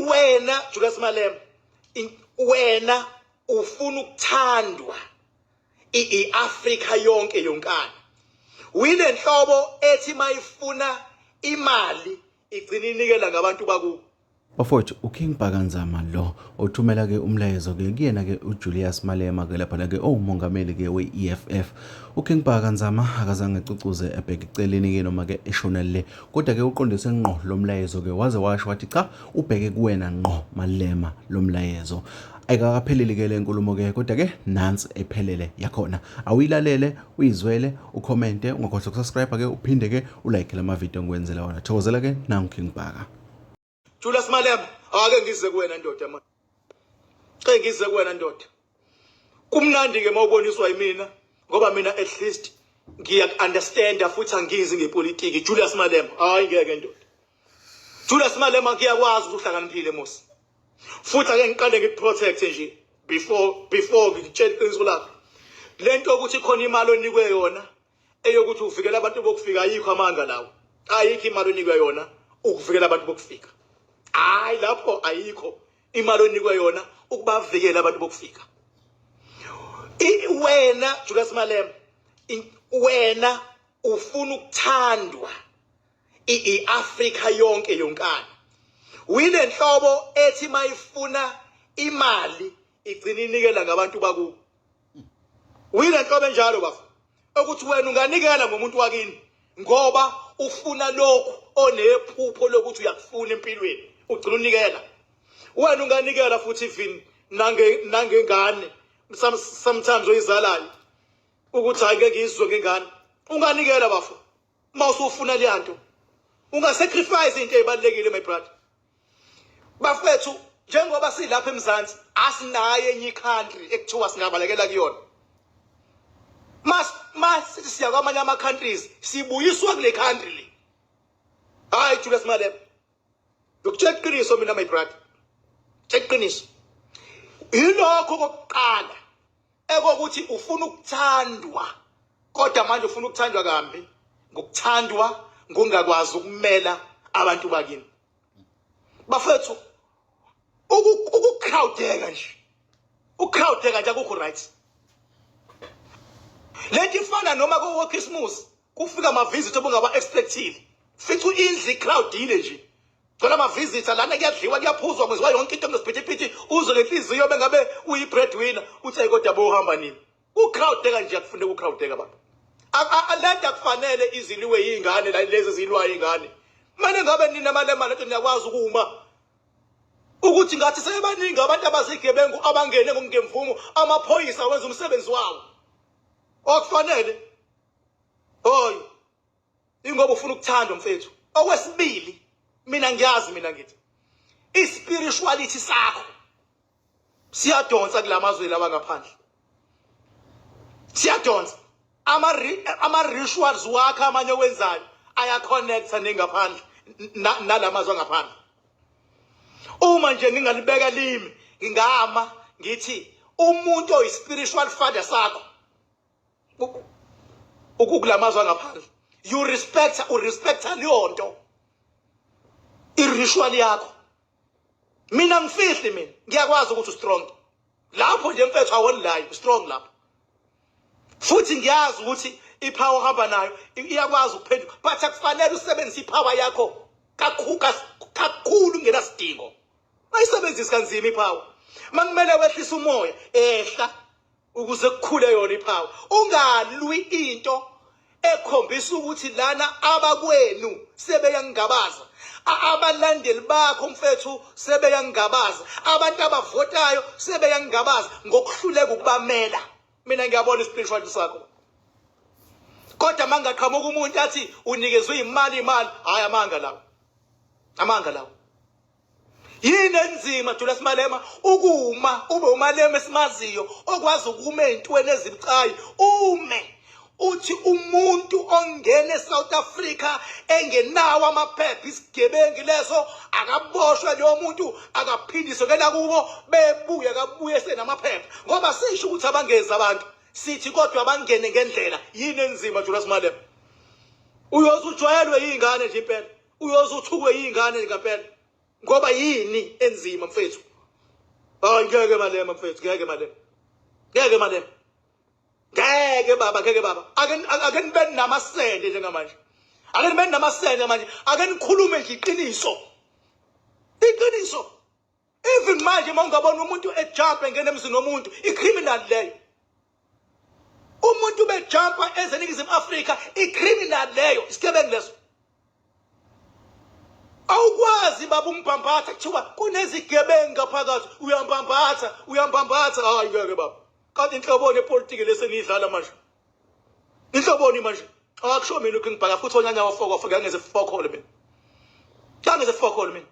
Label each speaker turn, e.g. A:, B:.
A: Wena Julius Malema, wena ufuna ukuthandwa iAfrika yonke yonkana. Uyilenhlobo ethi mayifuna imali igcina inikela ngabantu bakubo.
B: Bafowethu, uKing Bhaka Nzama lo othumela ke umlayezo ke kuyena ke uJulius Malema ke lapha ke owumongameli ke we-EFF. UKing Bhaka Nzama akazange ecucuze ebheke eceleni ke noma ke eshona le, kodwa ke uqondise ngqo lo mlayezo ke, waze washo wathi cha, ubheke kuwena ngqo Malema lo mlayezo. Ayikakapheleli ke le nkulumo ke, kodwa ke nansi ephelele yakhona. Awuyilalele, uyizwele, ukhomente, ungakhohlwa ukusubscribe ke, uphinde ke ulike lama video ngikwenzela wona. Thokozela ke nangu King Bhaka.
A: Julius Malema, ake ngize kuwena ndoda manje. Ke ngize kuwena ndoda. Kumnandi ke mawuboniswa yimina ngoba mina at least ngiyaku-understanda futhi angizi ngepolitiki. Julius Malema, hayi ngeke ndoda. Julius Malema, ngiyakwazi ukuthi uhlakaniphile mos. Futhi ake ngiqale ngikuprotect nje before ngikutshela iqiniso lakho. Lento ukuthi khona imali onikwe yona eyokuthi uvikela abantu bokufika, ayikho, amanga lawo. Ayikho imali onikwe yona ukuvikela abantu bokufika. Hayi, lapho ayikho imali onikwe yona ukubavikela abantu bokufika. Wena Julius Malema, wena ufuna ukuthandwa iAfrika yonke yonkana. Uyilenhlobo ethi mayifuna imali igcina inikela ngabantu bakubo. Uyilenhlobo enjalo bafo, ukuthi wena unganikela ngomuntu wakini ngoba ufuna lokhu onephupho lokuthi uyakufuna empilweni, ugcina unikela. Wena unganikela futhi even nange nangengane sometimes oyizalayo, ukuthi hayi, ngeke ngizwe ngengane. Unganikela bafo uma usufuna leyanto, ungasacrifice into ezibalekile, my brother. Bafethu, njengoba silapha eMzansi, asinayo enye i-country ekuthiwa singabalekela kuyona. Mas sithi siya kwamanye ama-countries, sibuyiswa kule country le. Hayi Julius Malema, ngikutshela iqiniso mina, my brother, tshela iqiniso. Yilokho kokuqala ekokuthi ufuna ukuthandwa, kodwa manje ufuna ukuthandwa kambi, ngokuthandwa ngongakwazi ukumela abantu bakini. Bafethu, ukucrowdeka nje, ucrowdeka nje akukho right. Lento ifana noma ko Christmas kufika ama visit obungaba expectile, fica indlu icrowdile nje. Thola ama visitor lana, kuyadliwa, kuyaphuzwa, kwenziwa yonke into ngesiphithiphithi, uzwe ngenhliziyo bengabe uyi breadwinner uthi ayi, kodwa bohamba nini? Ucrowdeka nje, akufuneka ucrowdeka baba. Lento akufanele iziliwe yingane la, lezi zilwa ingane. Manje ngabe nina Malema lento niyakwazi ukuma ukuthi ngathi sebaningi abantu abazigebengu abangene ngokungemvumo, amaphoyisa wenza umsebenzi wawo okufanele. Hoy, ingoba ufuna ukuthandwa mfethu. Okwesibili, mina ngiyazi, mina ngithi ispirituality sakho siyadonsa kulamazwe lawa ngaphandle, siyadonsa. Ama rituals wakhe amanye owenzayo ayaconnecta nengaphandle, nalamazwe angaphandle. Uma nje ngingalibeka limi, ngingama ngithi umuntu oyi-spiritual father sakho ukukulamazwe angaphandle, you respect, urespecta leyo nto, i-ritual yakho. Mina ngifihli, mina ngiyakwazi ukuthi ustrong lapho nje mfethu, I won't lie, strong lapho. Futhi ngiyazi ukuthi ipower ohamba nayo iyakwazi ukuphenduka, but akufanele usebenzise ipower yakho kakhulu kakhulu kungenasidingo. Ayisebenzisi kanzima ipower. Makumele wehlisa umoya, ehla ukuze kukhule yona ipower. Ungalwi into ekhombisa ukuthi lana abakwenu sebeyangabaza, abalandeli bakho mfethu sebeyangabaza, abantu abavotayo sebeyangabaza ngokuhluleka ukubamela. Mina ngiyabona ispirituality sakho, kodwa mangaqhamuka umuntu athi unikezwe imali, imali, hayi, amanga lawo, amanga lawo. Yini enzima, Julius Malema, ukuma ube uMalema esimaziyo okwazi ukuma ey'ntweni ezibucayi, ume uthi umuntu ongena eSouth Africa engenawo amaphepha isigebengu leso, akaboshwe leyo muntu, akaphindiswe kelakubo, bebuye akabuye senamaphepha, ngoba sisho ukuthi abangezi abantu, sithi kodwa bangene ngendlela. Yini enzima, Julius Malema? Uyoze ujwayelwe yingane nje impela, uyoze uthukwe yingane ngempela. Ngoba yini enzima mfethu? Hayi ngeke Malema mfethu, ngeke Malema. Ngeke Malema. Ngeke baba, ngeke baba. Ake ake nibe namasende njengamanje. Ake nibe namasende manje. Ake nikhulume nje iqiniso. Iqiniso. Even manje uma ungabona umuntu ejump engena emzini womuntu, icriminal leyo. Umuntu bejumpa ezeningizimu Afrika, icriminal leyo, isigebengu leso. Awukwazi baba umbhambatha kuthiwa kunezigebengu ngaphakathi uyambambatha uyambambatha hayi ngeke baba kanti inhloboni yepolitiki leseniyidlala manje inhloboni manje akusho mina uKing Bhaka futhi onyanya wafokofo ngeke ngize fokhole mina ngeke ngize fokhole mina.